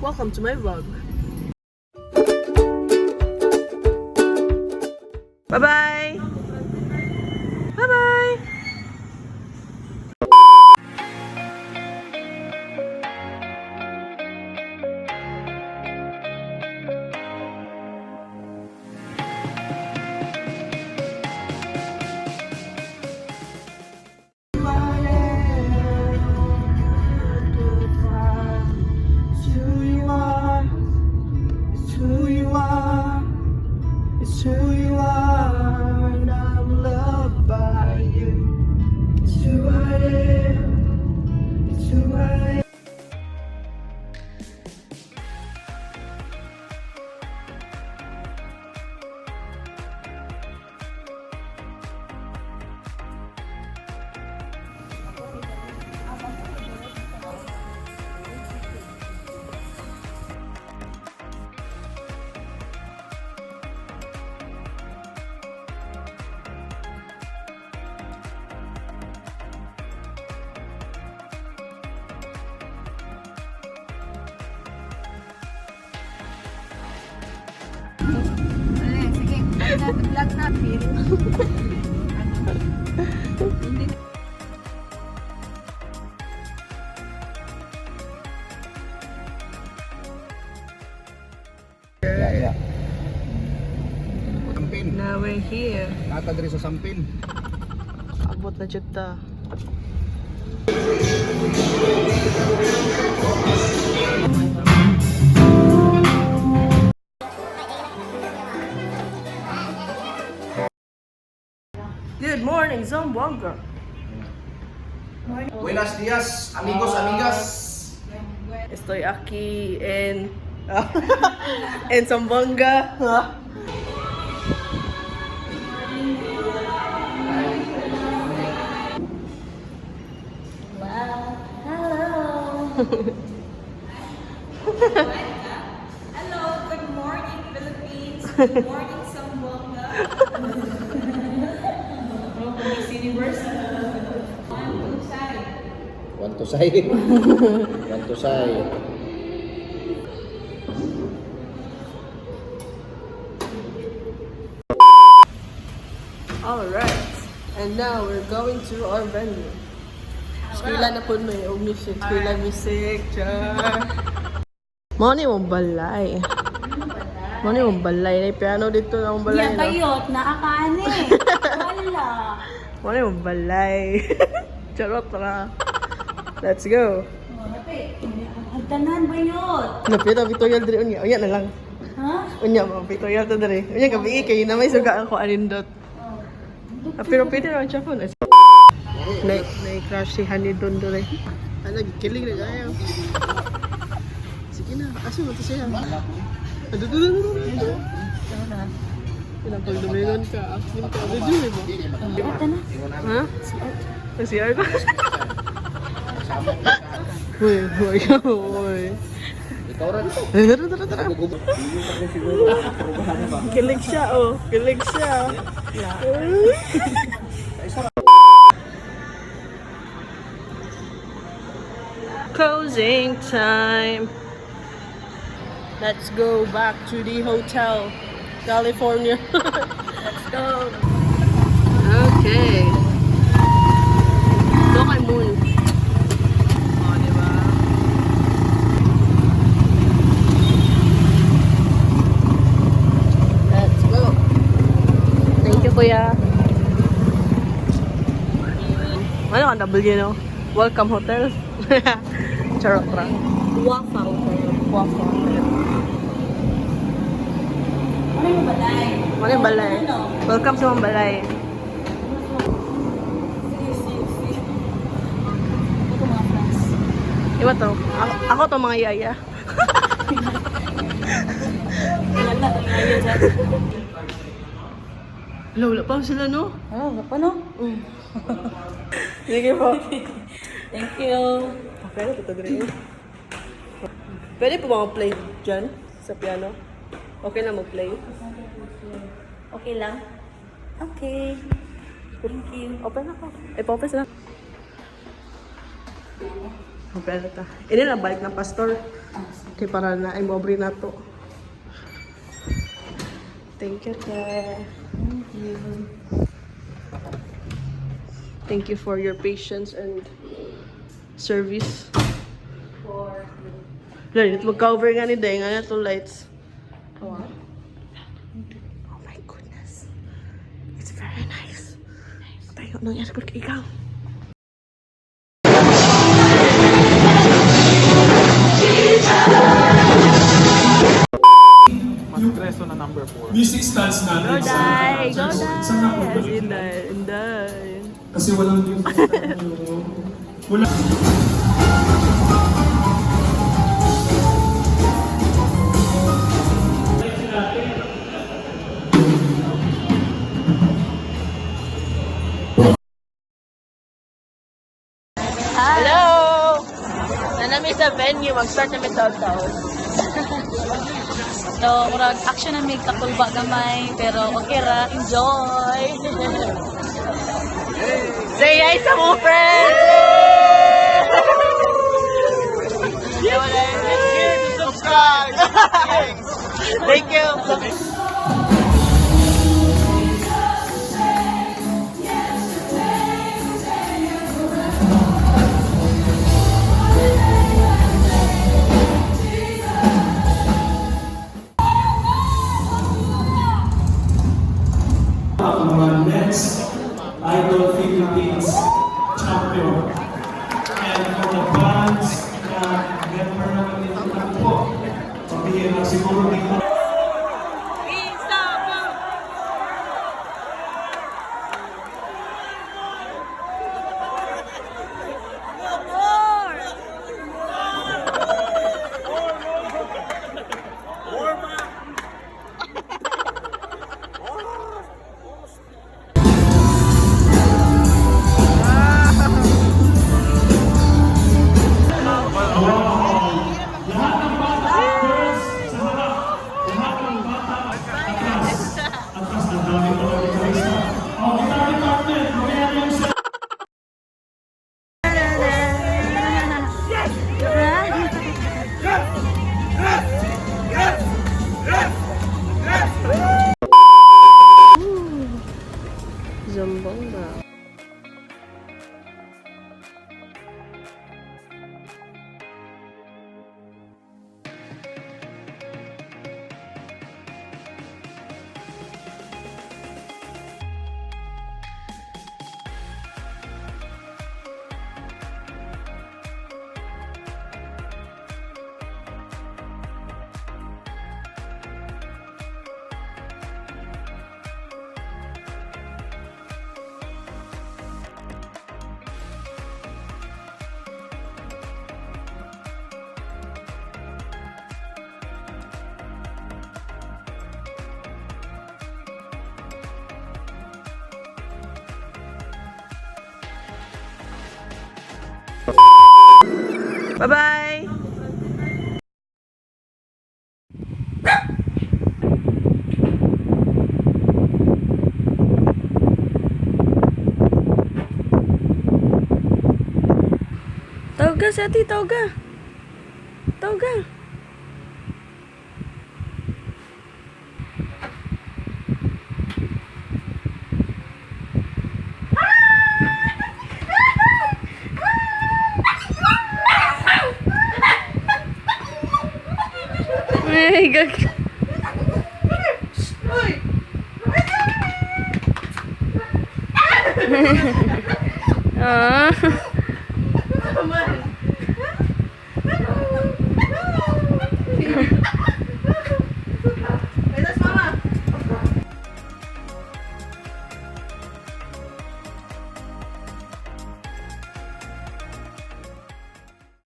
Welcome to my vlog. Bye-bye! Bye-bye! It's who you are. It's who you are. It's who you are, and I'm loved by you. It's who I am. It's who I am. Sige, vlog na. Yeah. Sampin. Now we're here. Nata diri sa Sampin. Abot na jud ta. Good morning, Zamboanga. Buenos dias, amigos, amigas. Estoy aquí en en Zamboanga. Wow. Hello. Hello, good morning, Philippines. Good morning, Zamboanga. Miss Universe. One, two, say. One to say. One to say. All right. And now we're going to our venue. Eskwela na po may og music, eskwela music. Char. Mo ni mong balay. Mo ni mong balay. May piano dito na mong balay. Yeah, No? bayot. Naakaani. Wala. Mo ni mong balay. Charot ra. Let's go. Hagdanan bayot. Napita pictorial diri unya. Unya na lang. Ha? Unya mo pictorial to diri. Unya gabi kay na may suga ako anindot. Ah, pero pwede naman siya phone. Na na crush si Honey doon diri. Ala gikilig na kayo. Sige na, asa mo to siya? Ado do do do do. Ilang pag dumingon ka, acting ka, video mo. Ata na. Ha? Nag-CR ka? Uy, uy, uy. Ikaw ra dito. Tara, tara, tara. Kilig siya, oh. Kilig siya. Closing time. Let's go back to the hotel, California. Let's go. Okay. Go kay Moon. Oh, di ba? Let's go. Thank you, Kuya. Ano ang W, no? Welcome Hotel. Charot ra. Wafa hotel. Wafa Hotel. Ano yung balay? Ano yung balay? Ano? Welcome sa mga balay. Sige, sige, sige. Ito mga friends. Iba to. Ako to mga yaya. Wala ang yaya dyan. Wala, wala pa sila, no? Oh, wala pa no? Sige po. Thank you. Okay na, totoo rin. Pwede po ba mag-play dyan? Sa piano? Okay na mag-play? Okay lang? Okay. Thank you. Open ako. Ay, pa-open sila. Magbenta ta. Ini na bike ng pastor. Kay para na ay mobre na to. Thank you, te. Thank you. Thank you for your patience and service. For Lord, mag-cover nga ni Day nga na to lights. Oh. Oh my goodness. It's very nice. Tayo nang aircon kay ikaw. Mas na number 4. Music stance natin Go sa die! Go church. die! Saan napunta? Inday, inday. Kasi walang music stand wala. Hello! Nanami sa venue, mag-start na may taon-taon. So, murag action na may kakulba gamay, pero okay ra, enjoy. Say hi sa mga friends! Subscribe! Thank you! Ang mga next Idol Philippines champion. And for the fans na member ng nito po, pabihira siguro dito. Lahat ng bata, girls, sa harap. Lahat ng bata, atras. Atras, ang dami ko ng guitarista. Oh, guitar department, mamaya na yung sa Zambonga. Bye-bye! Tawag ka, Seti, tawag ka. Tawag ka. Ay, gag. Ah.